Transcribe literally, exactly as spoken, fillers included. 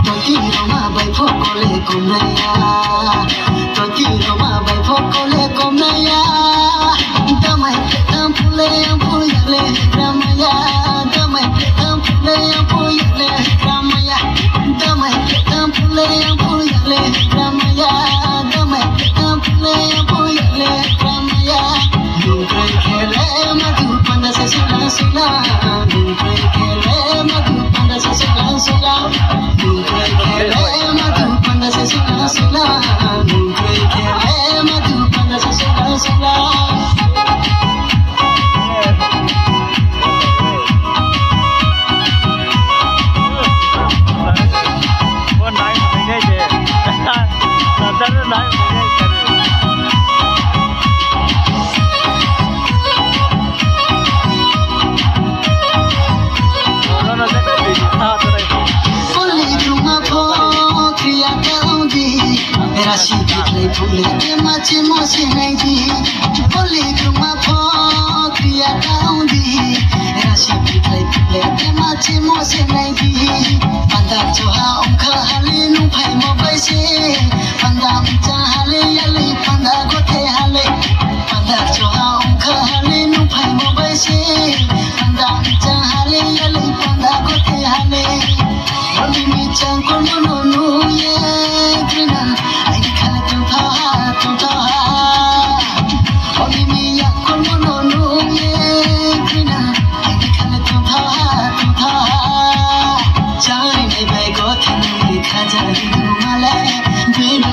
Toti roma bai phokole kumnaya. Toti roma bai phokole kumnaya. Damai tam phule yang phuyale ramaya. Damai tam phule yang phuyale ramaya. Damai tam phule yang phuyale ramaya. Damai tam phule yang phuyale ramaya. Nung krai khele madu panda sa sula sula. Nung krai khele madu panda sa sula sula. Nung krai khele madu panda sa sula sula. Nung krai khele madu panda sa sula sula. Poli kruma pho kriya kaudi, rasi biklai phule kema chimo sinai di. Poli kruma pho kriya kaudi, rasi biklai phule kema chimo sinai di. Panda choha ongkha hali nung phaimo bai se, panda mcha hali yali panda gothe hali. Panda choha ongkha hali nung phaimo bai se, panda mcha hali yali panda gothe hali. Oni michang kolmono nuye krina, aini khana tongthoha tongthoha. Oni miya kolmono nuye krina, aini khana tongthoha tongthoha. Chari nai bai gothe nai khaja ri dumale, bini